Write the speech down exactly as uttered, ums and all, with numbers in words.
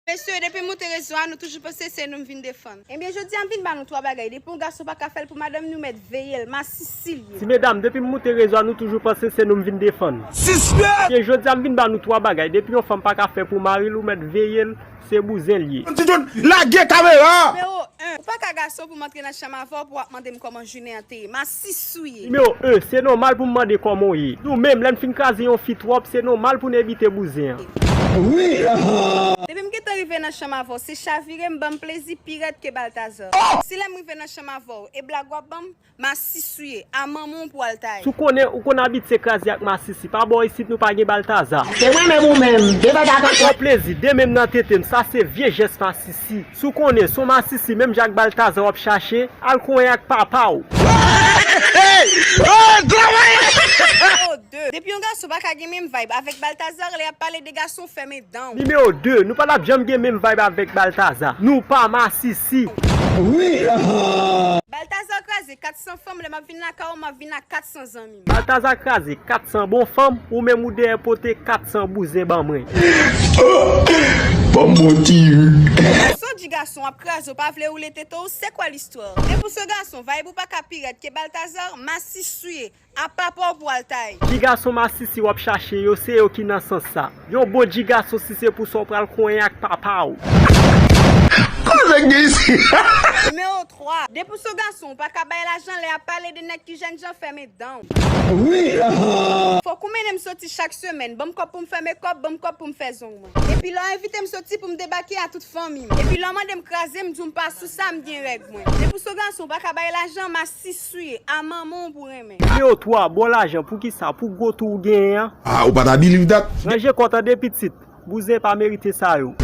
Mesye, depi m moute rezo a, nou toujou panse se nou m vin defann. Ebyen, jodi a m vin ba nou twa bagay. Depi yon gason pa ka fè l pou madanm ni, ou mèt veye l, masisi l ye. Ti medam, depi m moute rezo a, nou toujou panse se nou m vin defann. Sispè! Ebyen, jodi a m vin ba nou twa bagay. Depi yon fanm pa ka fè pou mari l, ou mèt veye l, se bouzen l ye. Ti John, lage kamera! Nimewo en, ou pa ka gason pou m antre nan chanm avè w pou w ap mande m kòman jounen an te ye. Masisi w ye. Nimewo en, se nòmal pou m mande kòman w ye. Nou menm, lè n fin kraze yon fi twòp, se nòmal pou n evite bouzen an. Wi! Depi m gentan rive nan chanm avè w, se chavire m, ban m plezi pi rèd ke Baltazar. Si lè m rive nan chanm avè w, e blag w ap ban m, masisi w ye, a manman w pou w al taye. Si w konnen, ou konn abitye kraze ak masisi, pa bò isit nou pa gen Baltazar. Se mwen menm ou menm, devan ta. Fè plezi, de men m nan tete m, sa se vye jès masisi. Si w konnen, se yon masisi, menm jan ak Baltazar w ap chache, al konyen ak papa w. Nimewo de, depi yon gason pa ka gen menm vibe avèk Baltazar, lè y ap pale de gason, fèmen dan w. Nimewo de, nou pa t ap janm gen menm vibe avèk Baltazar. Nou pa masisi. Wi! Baltazar kraze kat san fanm, lè m ap vin lakay ou, m ap vin ak kat san zanmi m. Baltazar kraze kat san bon fanm, ou menm ou dèyè pote kat san bouzen ban mwen. Ban m bon ti ri. Son di gason ap kraze w, pa vle woule tete w, se kwa listwa? Depi w se gason, vibe ou pa ka pi rèd ke Baltazar, masisi w ye, a papa w pou w al taye. Ti gason masisi w ap chache yo, se yo ki nan sans sa. Yon bon ti gason, si se pou sa w pral konyen ak papa w. Koze gen isi? Nimewo twa, depi w se gason, ou pa ka bay lajan, lè y ap pale de nèg ki jènjan, fèmen dan w. Wi! Fòk ou mennen m soti chak semèn, ban m kòb pou m fè mekòp, ban m kòb pou m fè zong mwen. Epi lè w envite m soti pou m debake a tout fanmi m. Epi lè w mande m kraze, m di w m pa sou sa, m gen règ mwen. Depi w se gason, ou pa ka bay lajan, masisi w ye, a manman w pou renmen. Nimewo twa, bon lajan, poukisa? Pou gwo tou w genyen an? Ah, ou pa ta believe that? Ranje kò w tande pitit, bouzen pa merite sa yo.